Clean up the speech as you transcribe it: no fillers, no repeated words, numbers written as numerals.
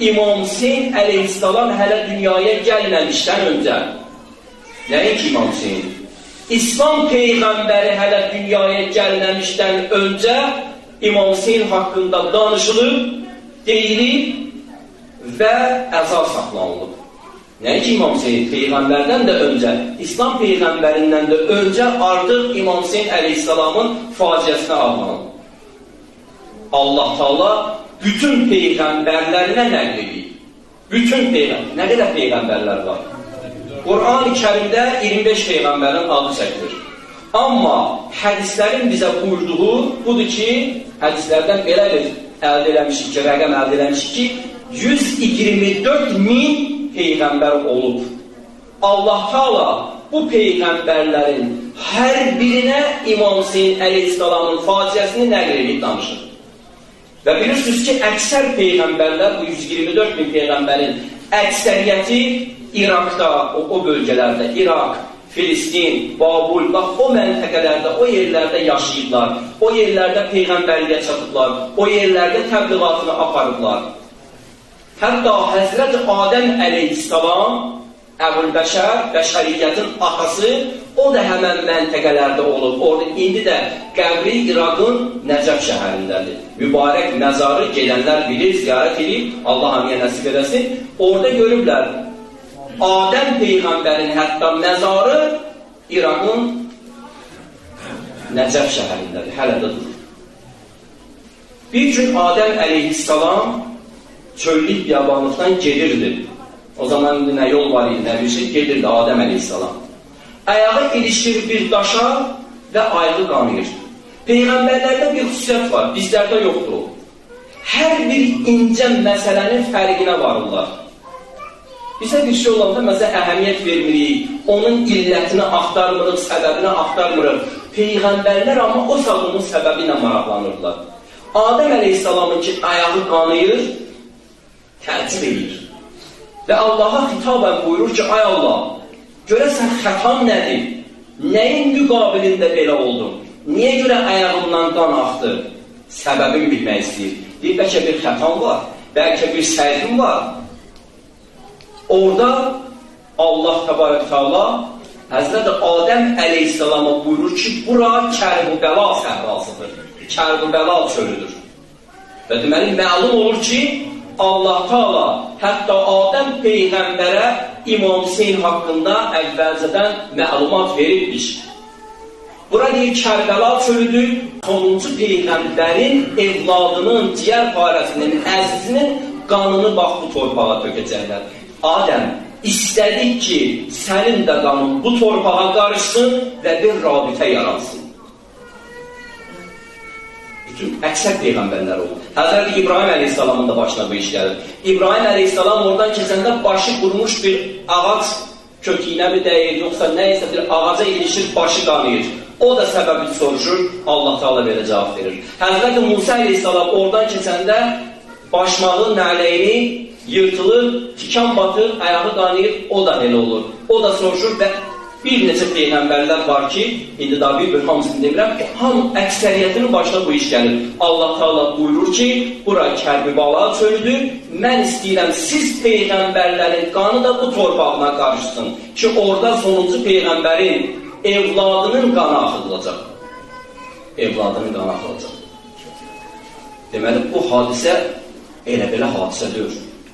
İmam Hüseyin əleyhissalam hələ dünyaya gəlməmişdən öncə, nəinki İmam Hüseyin, İslam peyğəmbəri hələ dünyaya gəlməmişdən öncə İmam Hüseyin haqqında danışılıb, deyilib və əza saxlanılıb. Nəinki İmam Hüseyin peyğəmbərdən də öncə, İslam peyğəmbərindən də öncə artıq İmam Hüseyin əleyhissalamın faciəsinə ağlanıb. Allah Teala bütün peyğəmbərlərinə nəql edib. Bütün peyğəmbər. Nə qədər peyğəmbərlər var? Qur'an-ı Kərimdə 25 peyğəmbərin adı çəkilir. Amma hədislərin bizə buyurduğu budur ki, hədislərdən belə bir əldə eləmişik ki, rəqəm əldə eləmişik ki, 124 min peyğəmbər olub. Allah Teala bu peyğəmbərlərin hər birinə İmam Hüseyin əleyhissalamın faciəsini nəql edib danışır. Və bilirsiniz ki, əksər peyğəmbərlər, bu 124 min peyğəmbərin əksəriyyəti İraqda, o bölgələrdə, İraq, Filistin, Babul, bax o məntəqələrdə, o yerlərdə yaşayıblar, o yerlərdə peyğəmbərliyə çatıblar, o yerlərdə təbliğatını aparıblar. Hətta Həzrət Adəm əleyhissalam, Əbülbəşər, bəşəriyyətin atası, o da həmən məntəqələrdə olub. Orada indi də qəbri İraqın Nəcəf şəhərindədir. Mübarək məzarı gedənlər bilir, ziyarət edib, Allah hamıya nəsib eləsin. Orada görüblər, Adəm peyğəmbərin hətta məzarı İraqın Nəcəf şəhərindədir, hələ də durur. Bir gün Adəm əleyhissalam çöllük biyabanlıqdan gedirdi. O zaman indi nə yol var idi, nə bir şey, gedirdi Adəm əleyhissalam. Ayağı ilişir bir daşa və ayağı qanayır. Peyğəmbərlərdə bir xüsusiyyət var, bizlərdə yoxdur o. Hər bir incə məsələnin fərqinə varırlar. Bizə bir şey olanda məsələn əhəmiyyət vermirik, onun illətini axtarmırıq, səbəbini axtarmırıq. Peyğəmbərlər amma o saat onun səbəbi ilə maraqlanırlar. Adəm əleyhissalamın ki, ayağı qanayır, təəccüb edir. Və Allaha xitabən buyurur ki, ay Allah, görəsən xətam nədir? Nəyin müqabilində belə oldum? Niyə görə ayağımdan qan axdı? Səbəbini bilmək istəyir. Deyir, bəlkə bir xətam var, bəlkə bir səhvim var. Orada Allah təbarək təala Həzrət Adəm əleyhissalama buyurur ki, bura Kərbəla səhrasıdır, Kərbəla çölüdür. Və deməli, məlum olur ki, Allah Teala hətta Adəm peyğəmbərə İmam Hüseyin haqqında əvvəlcədən məlumat veribmiş. Bura deyir Kərbəla çölüdür, sonuncu peyğəmbərin evladının, ciyər parəsinin, əzizinin qanını bax bu torpağa tökəcəklər. Adəm, istədik ki, sənin də qanın bu torpağa qarışsın və bir rabitə yaransın. Bütün əksər peyğəmbərlər olub. Həzrəti İbrahim əleyhissalamın da başına bu iş gəlir. İbrahim əleyhissalam oradan keçəndə başı qurmuş bir ağac köküyünə mi dəyir, yoxsa nə isə bir ağaca ilişir, başı qanayır. O da səbəbi soruşur, Allah Teala belə cavab verir. Həzrəti Musa əleyhissalam oradan keçəndə başmağın nələyini yırtılır, tikan batır, ayağı qanayır, o da elə olur. O da soruşur və bir neçə peyğəmbərlər var ki, indi daha bir hamısını demirəm, əksəriyyətinin başına bu iş gəlir. Allah Teala buyurur ki, bura Kərbəla çölüdür, mən istəyirəm siz peyğəmbərlərin qanı da bu torpağına qarışsın ki, orada sonuncu peyğəmbərin evladının qanı axıdılacaq. Evladının qanı axıdılacaq. Deməli, bu hadisə elə belə hadisə deyil.